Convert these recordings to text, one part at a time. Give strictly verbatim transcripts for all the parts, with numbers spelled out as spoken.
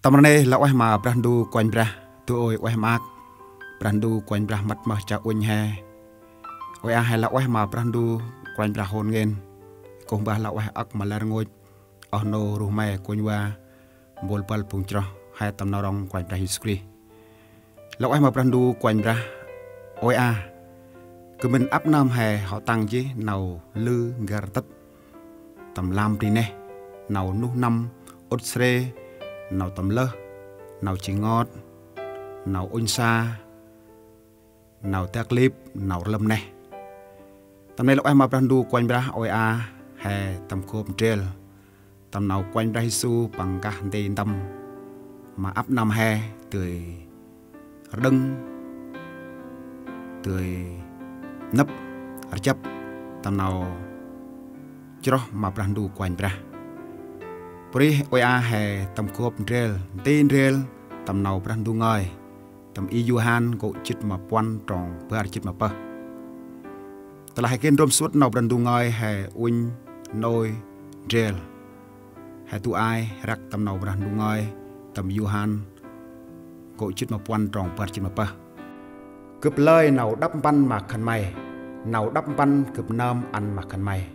Tâm rnê lah ueh ma Brah Ndu Kôranh Brah, du ôi ueh maak. Brah Ndu Kôranh Brah mât mơh chiă uănh he. Ôi a, he lah ueh ma Brah Ndu Kôranh Brah hôn ngên. Kô̆ mbah lah ueh âk ma lĕ rngôch oh nô ruh me kônh va, mpôl băl phung chroh he tâm nau rŏng Kôranh Brah Yêsu Krist. Lah ueh ma Brah Ndu Kôranh Brah, ôi a. Kơ mĭn ăp nơm he hŏ tăng jêh nau lư n'găr tât tâm lam bri neh, nau nuh năm ŭt srê, nau tâm lơh, nau ji ngot, nau ŭnh sa, nau dak lip, nau rlâm neh. Tâm nây lah ueh ma Brah Ndu Kôranh Brah, ôi a, he tâm gôp ndrel tâm nau Kôranh Brah Yêsu Păng nkah nti ntăm ma ăp nơm he, dơi rđâng, dơi nâp, rjăp tâm nau chroh ma Brah Ndu Kôranh Brah. Pô ri ôi a, he tâm gôp ndrel, nti ndrel tâm nau Brah Ndu ngơi, tâm Y Yôhan nkô̆ jât ma puăn trong bar jât ma pơh. Tơlah he geh ndrôm samƀŭt nau Brah Ndu ngơi, he uănh nôi ndrel. He du ai răk tâm nau Brah Ndu ngơi tâm Yôhan nkô̆ jât ma puăn trong bar jât ma pơh. Gâp lơi nau đăp mpăn ma khân may, nau đăp mpăn gâp nơm ăn ma khân may.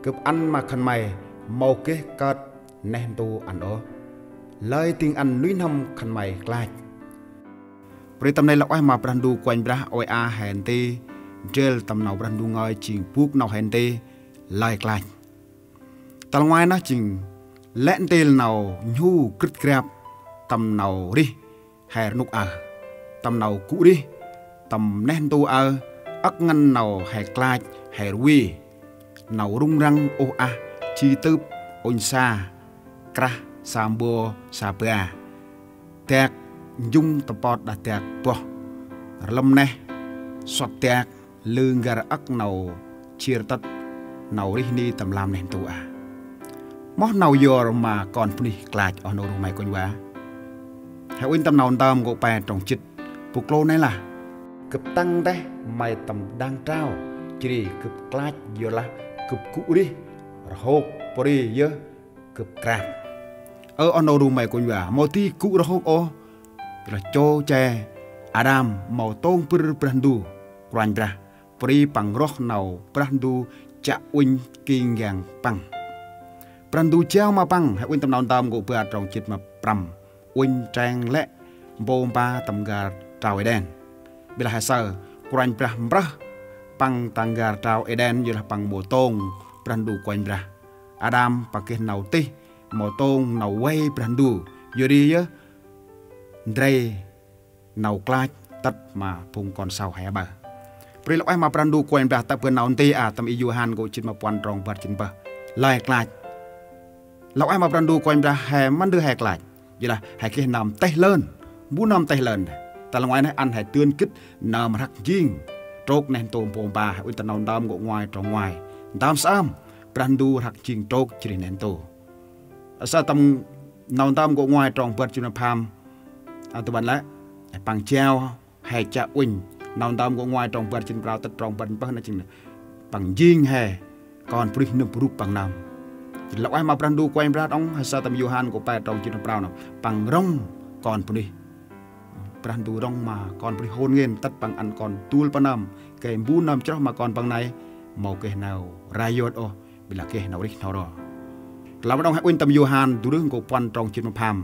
Gâp ăn ma khân may mâu geh kơt neh ntu ăn ôh, lơi dâng ăn nuih n'hâm khân may klach. Pô ri tâm nây lah ueh ma Brah Ndu Kôranh Brah, ôi a, he nti ndrel tâm nau Brah Ndu ngơi, jêng bôk nau he nti lơi klach. Tal ngoai nơh jêng lĕ ntil nau nhhu grĭt grap tâm nau rêh he rnôk aơ, tâm nau gŭ rêh, tâm neh ntu aơ, âk ngăn nau he klach, he rvê, nau rŭng răng, ôh ah, ji tưp, ŭnh sa, krah, sa mbo, sa ba, dak njŭm tâm pot đah dak boh, rlâm neh, sŏt dak, lư n'găr âk nau jêr tât nau rêh ni tâm lam neh ntu a. Moh nau yor ma kon bunuyh klach oh nô ruh may kônh va? He uănh tâm Nau Ntơm nkô̆ pe trong jât, bu klô nây lah: Gâp tăng nteh may tâm đang trao, jêh ri gâp klach yorlah gâp gŭ rêh rhôk, pô ri yơh gâp krap. Ơ oh nô ruh may kônh va, mâu di gŭ rhôk ôh, lah chô che Ađam mâu tông bâr Brah Ndu Kôranh Brah, pô ri păng roh nau Brah Ndu chiă uănh ki ngang păng. Brah Ndu jao ma păng, he uănh tâm Nau Ntơm nkô̆ bar trong jât ma prăm, uănh treng lĕ mpô mpa tâm gar trao Êđen. Bi lah he saơ Kôranh Brah mprơh păng ta gar trao Êđen, yorlah păng mâu tông Brah Ndu Kôranh Brah. Ađam păng geh nau tih mâu tông nau vay Brah Ndu, yor ri yơh ndrel nau klach tât ma phung kon sau he aƀaơ. Pô ri lah ueh ma Brah Ndu Kôranh Brah, tă bơh nau nti a tâm Y Yôhan nkô̆ jât ma puăn trong bar jât pơh, lơi klach. Lah ueh ma Brah Ndu Kôranh Brah, he mân dơi he klach? Yorlah he geh nơm têh lơn. Bu nơm têh lơn? Tal ngoai neh ăn he dơn gĭt nơm rhăk njêng trôk neh ntu mpô mpa, he uănh tâm Nau Ntơm nkô̆ ngoai trong ngoai. Ntơm saơm Brah Ndu rhăk njêng trôk jêh ri neh ntu. Saơ tâm Nau Ntơm nkô̆ ngoai trong bar jât pham, a, tâm ban lĕ păng jao he chiă uănh. Nau Ntơm nkô̆ ngoai trong bar jât prao tât trong bar jât pơh nơh jêng păng njêng he kon bunuyh nâm rup păng nơm. Jêh lah ueh ma Brah Ndu Kôranh Brah đŏng, he saơ tâm Yôhan nkô̆ pe trong jât prao nơh, păng rŏng kon bunuyh. Brah Ndu rŏng ma kon bunuyh hôn ngên, tât păng ăn kon dul păng nơm, gay mbu nơm chroh ma kon păng nây mâu geh nau rai yot ôh, bi lah geh nau rêh n'ho ro. Lah đŏng he uănh tâm Yôhan du rơh nkô̆ puăn trong jât pham: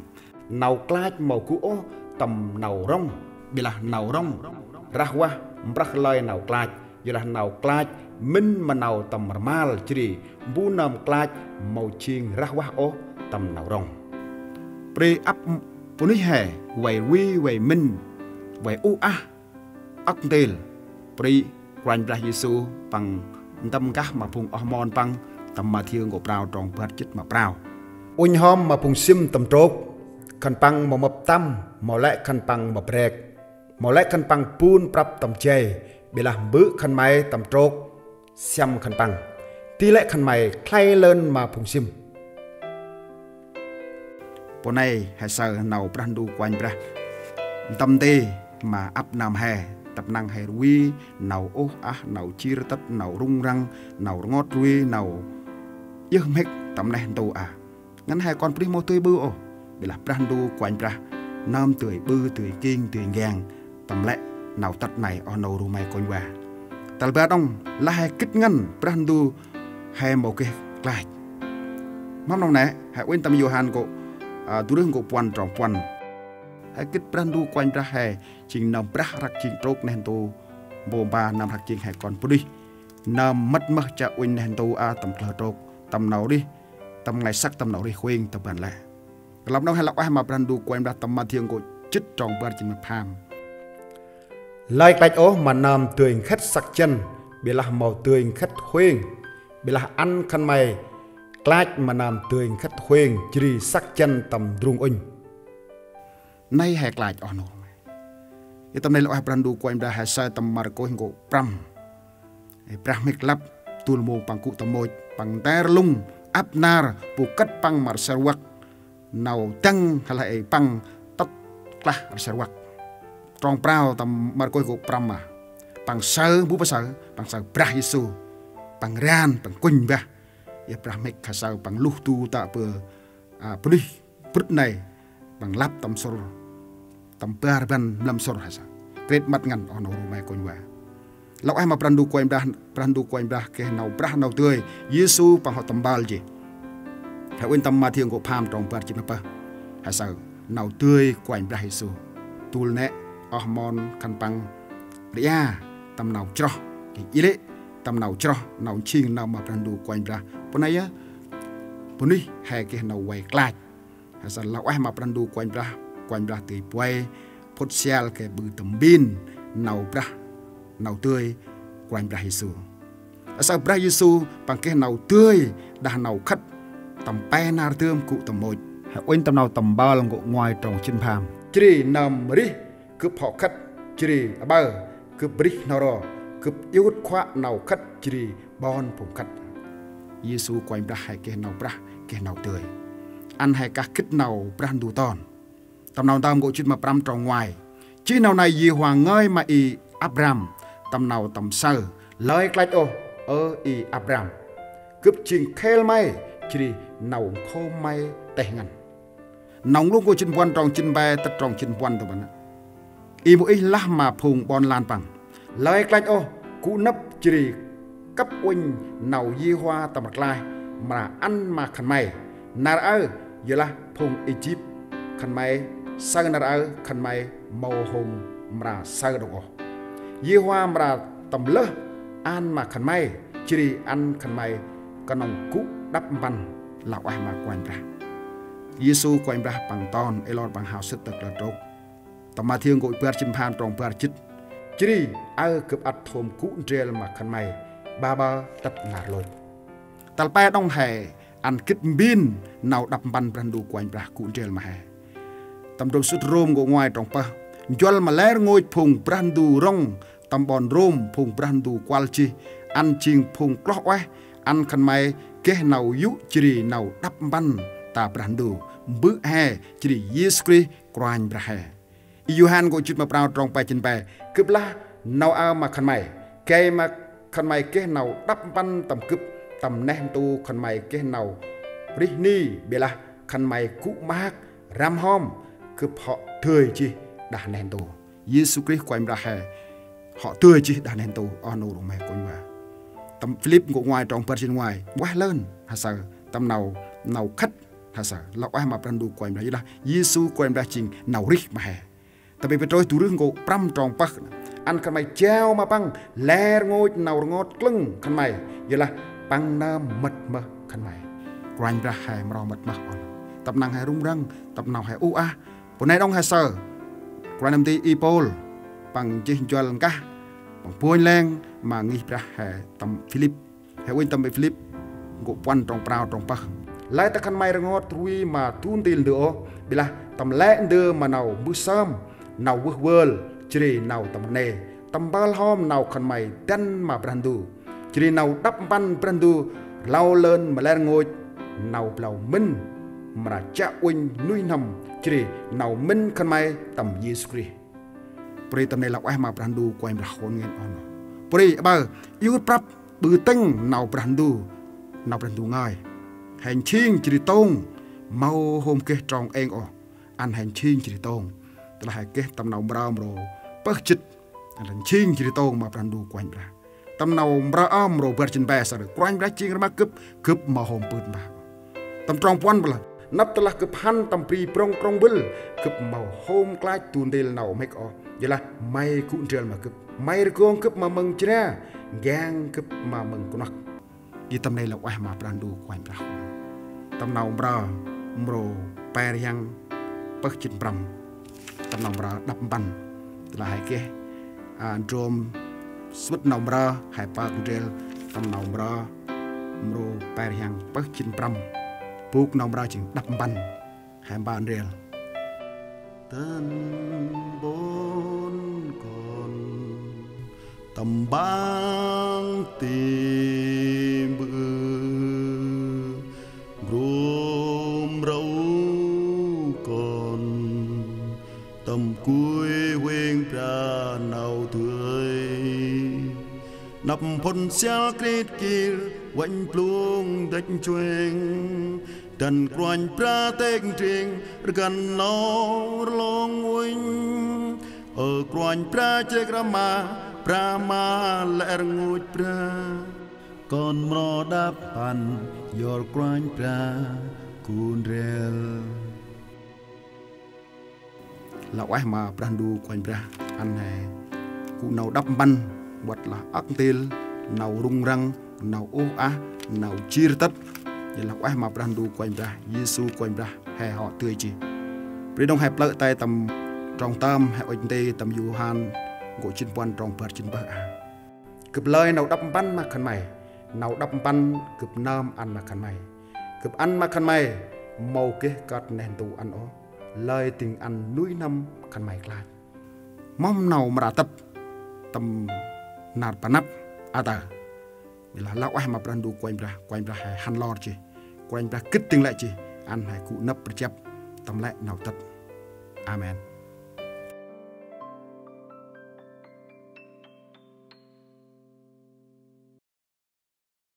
Nau klach mâu gŭ ôh tâm nau rŏng, bi lah nau rŏng rah vah mprơh lơi nau klach, yorlah nau klach mĭn ma nau tâm rmal, jêh ri mbu nơm klach mâu jêng rah vah ôh tâm nau rŏng. Pô ri ăp bunuyh he vay rvê, vay mĭn, vay uh ah âk ntil. Pô ri Kôranh Brah Yêsu păng ntăm nkah ma phung oh mon păng tâm Mathiơ nkô̆ prao trong bar jât ma prao: Uănh hom ma phung sĭm tâm trôk, khân păng mâu mâp tăm, mâu lĕ khân păng mâp rek, mâu lĕ khân păng bun prăp tâm jay, bi lah mbơ̆ khân may tâm trôk siăm khân păng. Di lĕ khân may khlay lơn ma phung sĭm. Pô nây he saơ nau Brah Ndu Kôranh Brah ntăm nti ma ăp nơm he, tăp năng he rvê nau ôh ah, nau jêr tât, nau rŭng răng, nau rngot rvê, nau djơh mhĭk tâm neh ntu a. Ngăn he kon bunuyh mâu dơi ƀư ôh, Bi lah Brah Ndu Kôranh Brah nơm dơi ƀư, dơi king, dơi gang tâm lĕ nau tât nây, oh nô ruh may kônh va. Tal bar đŏng lah he gĭt ngăn Brah Ndu he mâu geh klach. Mâm nau nê, he uănh tâm Yôhan nkô̆, a, du rơh nkô̆ puăn trong puăn. He gĭt Brah Ndu Kôranh Brah he jêng nơm Brah răk jêng trôk neh ntu mpômpa, nơm răk jêng he kon bunuyh, nơm mât mơh chiă uănh neh ntu a tâm kalơ trôk, tâm nau rêh, tâm nglay săk, tâm nau rêh huêng tâm ban lĕ. Tâm nau he lah ueh ma Brah Ndu Kôranh Brah tâm Mathiơ nkô̆ jât trong bar jât ma pham. Lơi klach ôh ma nơm dơi nkhât săk jăn, ƀiălah mâu dơi nkhât huêng. Ƀiălah ăn khân may klach ma nơm dơi nkhât huêng, jêh ri săk jăn tâm ndrung ŭnh. Nây he klach oh nô. Ê, tâm nây lah ueh Brah Ndu Kôranh Brah he saơ tâm Markôs nkô̆ prăm. Ê, brah mhĭk lăp, dôl mông păng gŭ tâm môch, păng nter lŭng ăp nar, bu kât păng ma rse rvăk, nau dăng hê lah ê păng tât klah rse rvăk. Trong prao tâm Markôs nkô̆ prăm ma. Păng saơ, bu păng saơ, păng saơ Brah Yêsu. Păng ran, păng kŭnh mbah. Ê, brah mhĭk he saơ păng luh du tă bơh, a, bunuyh brŭt nây, păng lăp tâm sŭr, tâm bar rbăn mlâm sŭr he saơ. Krêt măt ngăn oh nô ruh may kônh va. Lah ueh ma Brah Ndu Kôranh Brah, Brah Ndu Kôranh Brah geh nau brah nau dơi, Yêsu păng hŏ tâm mpơl jêh. He uănh tâm Mathiơ nkô̆ pham trong bar jât ma pơh. He saơ nau dơi Kôranh Brah Yêsu. Dôl nĕ oh mon khân păng ria tâm nau chroh, ê lê̆ tâm nau chroh, nau nsing nau ma Brah Ndu Kôranh Brah. Pô nây yơh, bunuyh he geh nau vay klach. He saơ lah ueh ma Brah Ndu Kôranh Brah, Kôranh Brah dơi buay phŭt sial gay ƀư tâm mbên nau brah nau dơi Kôranh Brah Yêsu. He saơ Brah Yêsu păng geh nau dơi đah nau khât tâm pe nar dơm gŭ tâm môch. He uănh tâm nau tâm mpơl nkô̆ ngoai trong jât pham. Jêh ri nơm rêh gâp hŏ khât, jêh ri aƀaơ gâp rêh n'ho ro, gâp iut khuă nau khât jêh ri ƀon phung khât. Yêsu Kôranh Brah he geh nau brah, geh nau dơi. Ăn he kah gĭt nau Brah Ndu ton. Tâm Nau Ntơm nkô̆ jât ma prăm trong ngoai. Jêh nau nây Yêhôva ngơi ma Y-Abram tâm nau tâm saơ: Lơi klach ôh, ơ Y-Abram. Gâp jêng khêl may, jêh ri nau nkhôm may têh ngăn. Nau Ngluh nkô̆ jât puăn trong jât pe tât trong jât puăn tâm ban. Y-Môis lah ma phung ƀon lan păng: Lơi klach ôh, gŭ nâp jêh ri kâp uănh nau Yêhôva tâm rklaih mra ăn ma khân may nar aơ, yorlah phung Êjip khân may saơ nar aơ, khân may mâu hôm mra saơ đŏng ôh. Yêhôva mra tâm lơh ăn ma khân may, jêh ri ăn khân may knŏng gŭ đăp mpăn. Lah ueh ma Kôranh Brah. Yêsu Kôranh Brah păng ton, ê lor păng hao sĭt ta kalơ trôk. Tâm Mathiơ nkô̆ bar jât pham trong bar jât. Jêh ri aơ gâp ăt hôm gŭ ndrel ma khân may ƀaƀơ tât nar lôch. Tal pe đŏng he ăn gĭt mbên nau đăp mpăn Brah Ndu Kôranh Brah gŭ ndrel ma he. Tâm ndrôm sŭt Rôm nkô̆ ngoai trong pơh. Njuăl ma lĕ rngôch phung Brah Ndu rŏng tâm ƀon Rôm, phung Brah Ndu kuăl jêh, ăn jêng phung kloh ueh, ăn khân may geh nau yô̆ jêh ri nau đăp mpăn ta Brah Ndu, mbơ̆ he jêh ri Yêsu Krist Kôranh Brah he. Y-Yôhan nkô̆ jât ma prao trong pe jât pe: Gâp lah nau aơ ma khân may, gay ma khân may geh nau đăp mpăn tâm gâp, tâm neh ntu khân may geh nau rêh ni, ƀiălah khân may gŭ maak răm hŏm, gâp hŏ dơi jêh đah neh ntu. Yêsu Krist Kôranh Brah he hŏ dơi jêh đah neh ntu, oh nô ruh may kônh va. Tâm Philip nkô̆ ngoai trong bar jât ngoai, ueh lơn he saơ tâm nau, nau khât he saơ. Lah ueh ma Brah Ndu Kôranh Brah, yorlah Yêsu Kôranh Brah jêng nau rêh ma he. Tâm Pêtrôs du rơh nkô̆ prăm trong pơh: Ăn khân may jao ma păng lĕ rngôch nau rngot klâng khân may, yorlah păng nơm mât mơh khân may. Kôranh Brah he mro mât mơh oh nô. Tâm năng he rŭng răng, tâm nau he uh ah. Pô nây đŏng he saơ. Kôranh nơm nti Y-Pôl păng nchih njuăl nkah, păng bônh leng ma ngih Brah he tâm Philip. He uănh tâm Philip nkô̆ puăn trong prao trong pơh: Lơi ta khân may rngot rui ma du ntil ndơ ôh, ƀiălah tâm lĕ ndơ ma nau mbơh sơm, nau vơh vơl, jêh ri nau tâm rnê, tâm mpơl hŏm nau khân may dăn ma Brah Ndu, jêh ri nau đăp mpăn Brah Ndu rlau lơn ma lĕ rngôch nau blau mĭn mra chiă uănh nuih n'hâm, jêh ri nau mĭn khân may tâm Yêsu Krist. Pô ri tâm nây lah ueh ma Brah Ndu Kôranh Brah khôn ngoan oh nô. Pô ri aƀaơ iăt prăp ƀư tĭng nau Brah Ndu, nau Brah Ndu ngơi. He nsing jêh ri tông mâu hôm geh trong êng ôh, ăn he nsing jêh ri tông. Tơlah he geh tâm Nau Mprơ mrô pơh jât, ăn he nsing jêh ri tông ma Brah Ndu Kôranh Brah. Tâm Nau Mprơ mrô bar jât pe: Săr Kôranh Brah jêng rmăk gâp, gâp mâu hôm pưt mbah. Tâm trong puăn lah: Nđâp tơlah gâp hăn tâm bri brŏng krŏng bâl, gâp mâu hôm klach du ntil nau mhĭk ôh. Yorlah May gŭ ndrel ma gâp, May rgong gâp ma mơ̆ng jra, n'gang gâp ma mơ̆ng knuăk. Jêh tâm nây lah ueh ma Brah Ndu Kôranh Brah. Tâm Nau Mprơ mrô pe rhiăng pơh jât prăm. Tâm Nau Mprơ đăp mpăn. Tơlah he geh, a, ndrôm sŭt Nau Mprơ, he pơk ndrel tâm Nau Mprơ mrô pe rhiăng pơh jât prăm. Bôk Nau Mprơ jêng đăp mpăn. He mbah ndrel: Dăn ƀon kon tâm ƀang ti mbư, grom râu kon tâm kuih huêng Brah nau dơi. Nđâp phŭn sial krit kir, vănh blung dăch nchuêng, dăn Kôranh Brah têk ndring, rgăn nau rlong uănh. Ơ Kôranh Brah chrêk rma, Brah ma lĕ rngôch Brah. Kon mro đăp mpăn, yor Kôranh Brah gŭ ndrel. Lah ueh ma Brah Ndu Kôranh Brah ăn he gŭ nau đăp mpăn, ƀiălah âk ntil nau rŭng răng, nau uh ah, nau jêr tât. Jêh lah ueh ma Brah Ndu Kôranh Brah, Yêsu Kôranh Brah he hŏ dơi jêh. Bri đŏng, he plơ̆ tay tâm trong tơm, he ŭch nti tâm Yôhan, nkô̆ jât puăn trong bar jât pơh a. Gâp lơi nau đăp mpăn ma khân may. Nau đăp mpăn gâp nơm ăn ma khân may. Gâp ăn ma khân may mâu geh kơt neh ntu ăn ôh. Lơi dâng ăn nuih n'hâm khân may klach. Mâm nau mra tât tâm nar panăp a ta. Ƀiălah lah ueh ma Brah Ndu Kôranh Brah, Kôranh Brah he hăn lor jêh. Kôranh Brah gĭt dâng lĕ jêh, ăn he gŭ năp rjăp tâm lĕ nau tât. Amen.